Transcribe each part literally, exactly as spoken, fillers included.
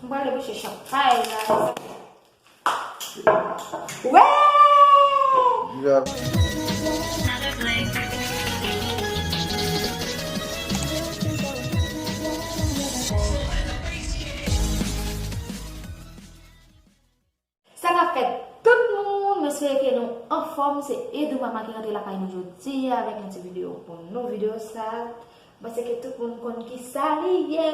M pral debouche chanpay la. Wè! Sa k ap fèt tout moun, m espere ke nou anfòm. Se Edou Mama ki rantre lakay nou jodi a avèk yon ti videyo pou nou. Videyo sa, m panse ke tout moun konn ki sa li ye.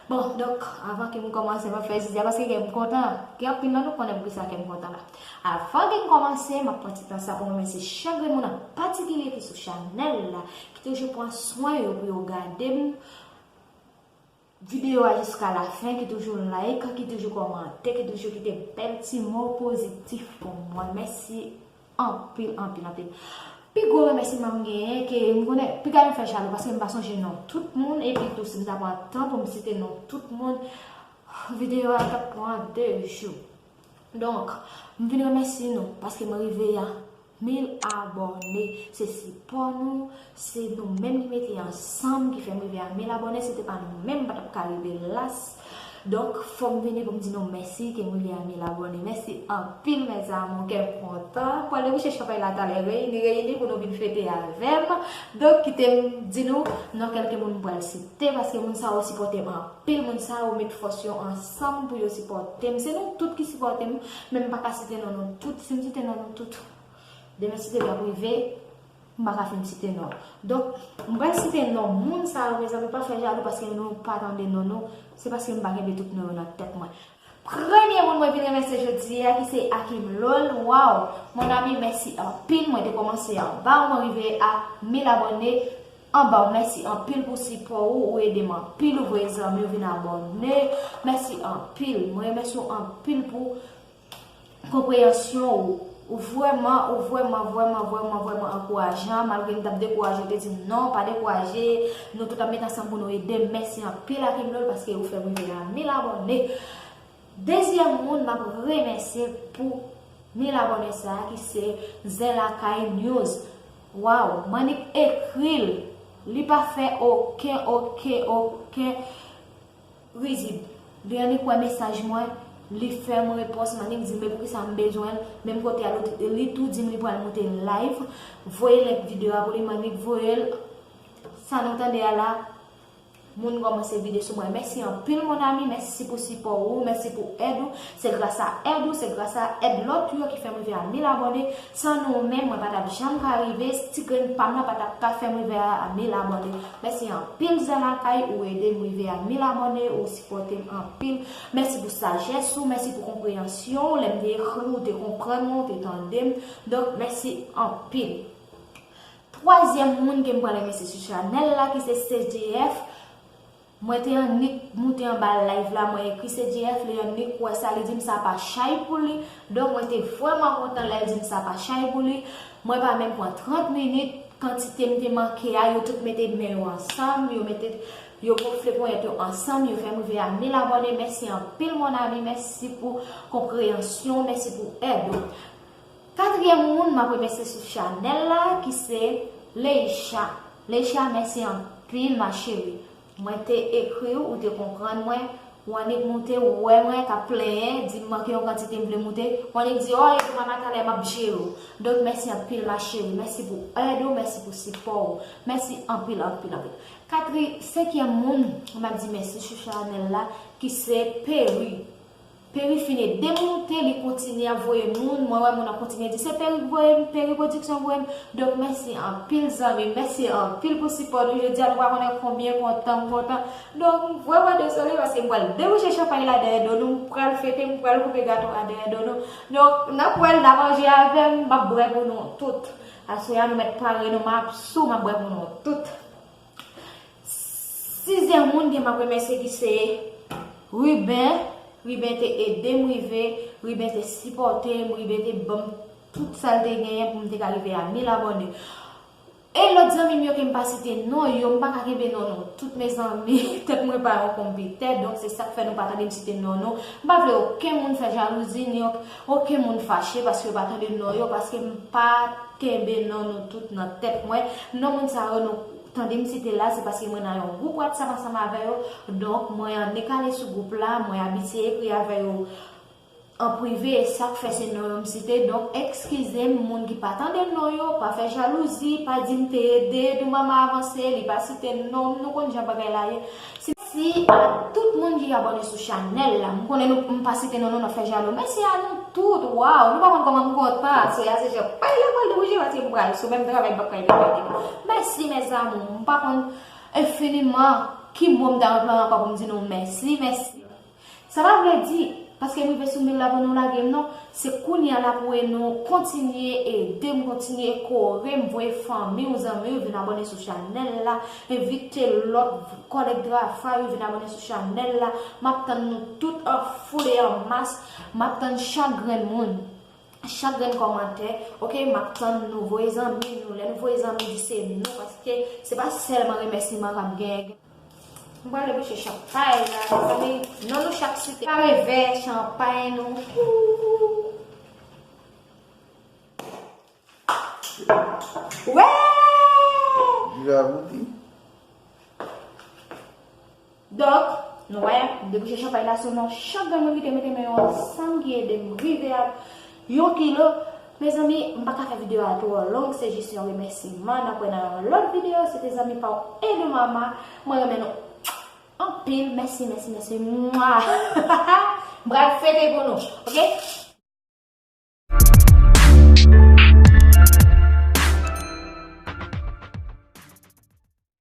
Bon, donk, avan ke m kòmanse, m ap fè jodi a paske kè m kontan. Gen anpil nan nou konnen poukisa kè m kontan la. Avan ke m kòmanse, m ap pran ti tan sa pou m remèsye chak grenn moun an patikilye ki sou chanèl la, ki toujou pran swen yo pou yo gade m videyo a jiska lafen, ki toujou like, ki toujou kòmante, ki toujou kite bèl ti mo pozitif pou mwen. Mèsi anpil, anpil, anpil. Pi gwo remèsiman m genyen, ke m konnen piga m fè jalou, paske m pa sonje non tout moun, epi tou, si m ta pran tan pou m site non tout moun, videyo a t ap pran de jou. Donk, m vin remèsye nou, paske mwen rive a mil abòne. Se sipò nou, se nou menm ki mete ansanm, ki fè m rive a mil abòne. Si te pa nou menm, m pa t ap ka rive la. Donk, fò m vini pou m di nou mèsi, ke m rive a mil abòne. Mèsi anpil, mes amours, kè m kontan. Pral debouche chanpay la talè, reyini, reyini pou nou vin fete avè m. Donk, kite m di nou non kèlke moun m pral site, paske moun sa yo sipòte m anpil, moun sa yo met fòs yo ansanm pou yo sipòte m. Se nou tout ki sipòte m, men m pa ka site non nou tout. Si m site non nou tout, demen si te vle ap rive, m pa ka fin site non. Donk, m pral site non moun sa yo, mezanmi, pa fè jalou paske nou pa tande non nou. Se paske m pa kenbe tout non yo nan tèt mwen. Premye moun mwen vin remèsye jodi a, ki se Akim Lol. Waw, mon ami, mèsi anpil. Mwen te kòmanse anba w, mwen rive a mil abòne anba w. Mèsi anpil pou sipò ou, ou ede m anpil, ou voye zanmi w vin abòne. Mèsi anpil. Mwen remèsye w anpil pou konpreyansyon ou. Ou vrèman, ou vrèman, vrèman, vrèman, vrèman ankourajan. Malgre m t ap dekouraje, ou te di m non, pa dekouraje. Nou tout ap met ansanm pou nou ede m. Mèsi anpil Akim Lol paske ou fè m rive a mil abòne. Dezyèm moun m ap remèsye pou mil abòne sa a, ki se Zen Lakay News. Waw, m annik ekri l. Li pa fè okenn, okenn, okenn rizib. Li annik wè mesaj mwen, li fè m repons, m annik di l men poukisa m bezwen l. Menm kote a, li tou di m li pral moute live. Voye link videyo a pou li, m annik voye l. Sa nou tande a la, moun kòmanse vide sou mwen. Mèsi anpil, mon ami. Mèsi pou sipò ou. Mèsi pou èd ou. Se gras a èd ou, se gras a èd lòt yo ki fè m rive a mil abòne. San nou menm, mwen pa t ap janm ka rive. Ti grenn pa m nan pa t ap ka fè m rive a, a mil abòne. Mèsi anpil, Zen Lakay. Ou ede m rive a mil abòne. Ou sipòte m anpil. Mèsi pou sajès ou. Mèsi pou konpreyansyon ou. Lè m te ekri w, ou te konprann mwen, ou te tande m. Donk, mèsi anpil. Twazyèm moun ke m pral remèsye sou chanèl la, ki se C J F. Mwen te annik moute anba live la, mwen ekri C J F, li annik wè sa, li di m sa pa chay pou li. Donk, mwen te vrèman kontan lè l di m sa pa chay pou li. Mwen pa menm pran trant minit, kantite m te manke a, yo tout mete men yo ansanm, yo mete, yo gonfle ponyèt yo ansanm, yo fè m rive a mil abòne. Mèsi anpil, mon ami, mèsi pou konpreyansyon, mèsi pou èd ou. Katriyèm moun m ap remèsye sou chanèl la, ki se Leisha. Leisha, mèsi anpil, ma chérie. Mwen te ekri w, ou te konprann mwen, ou annik moute, ou wè mwen k ap plenyen, di m manke yon kantite m vle moute, ou annik di, o, Edou Mama, talè m ap jere w. Donk, mèsi anpil, ma chérie. Mèsi pou èd ou, mèsi pou sipò ou. Mèsi anpil, anpil, anpil. Katri-, senkyèm moun m ap di mèsi sou chanèl la, ki se Peri. Peri fin ede m moute, li kontinye ap voye moun. Mwen wè moun ap kontinye di, se Peri k voye m, Peri Pwodiksyon voye m. Donk, mèsi anpil, zanmi m. Mèsi anpil pou sipò nou. Jodi a, nou pa konnen konbyen kontan m kontan. Donk, m vrèman dezole paske m pral debouche chanpay la dèyè do nou. M pral fete, m pral koupe gato a dèyè do nou. Donk, n ap wè l, n a manje avè m, m ap bwè pou nou tout. Aswè a, nou mèt pare nou, m ap sou, m ap bwè pou nou tout. Sizyèm moun ke m ap remèsye ki se Ruben. Ruben te ede m rive, Ruben te sipòte m, Ruben te ban m tout sa l te genyen pou m te ka rive a mil abòne. E lòt zanmi m yo ke m pa site non yo, m pa ka kenbe non nou tout, mezanmi. Tèt mwen pa yon konpitè, donk se sa k fè nou pa tande m site non nou. M pa vle okenn moun fè jalouzi, ni ok-, okenn moun fache paske yo pa tande non yo, paske m pa kenbe non nou tout nan tèt mwen. Non moun sa yo, nou tande m site la, se paske mwen nan yon gwoup WhatsApp ansanm avè yo. Donk, mwen annik ale sou gwoup la, mwen abitye ekri avè yo an prive, e sa k fè se non yo m site. Donk, eskize m, moun ki pa tande non yo, pa fè jalouzi, pa di m te ede Doumama avanse, li pa site non m, nou konn jan bagay la ye. Si, si a tout moun ki abòne sou chanèl la, m konnen nou, m pa site non nou, n ap fè jalou. Mèsi a nou tout, waw, nou pa konn kòman m kontan. Se a se jan pay la pral debouje, paske m pral sou menm travay m p ap ka evite. Mèsi, mes amours, m pa konn enfiniman ki mo m ta anplwaye ankò pou m di nou mèsi, mèsi. Sa pa vle di, paske m rive sou mil la pou nou lage m, non. Se kounye a n ap wè nou kontinye ede m, kontinye kore m, voye fanmi w, zanmi w vin abòne sou chanèl la, envite lòt kòlèg travay ou vin abòne sou chanèl la. M ap tann nou tout an foul e an mas. M ap tann chak grenn moun, chak grenn kòmantè. Oke, m ap tann nou voye zanmi nou. Lè nou voye zanmi, di se nou, paske se pa sèlman remèsiman k ap genyen. M pral debouche chanpay la, mezanmi. Non nou chak site. Kare vè chanpay nou. Wè! Viva Bouti. Donk, nou wè, m debouche chanpay la sou non chak grenn moun ki te mete men yo ansanm, ki ede m rive a yon kilo. Mezanmi, m pa ka fè videyo a twò long, se jis yon remèsiman. N ap wè nan yon lòt videyo. Se te zanmi pa w Edo Mama. Mwen renmen nou anpil. Mèsi, mèsi, mèsi. Mwa! M pral fete pou nou, oke?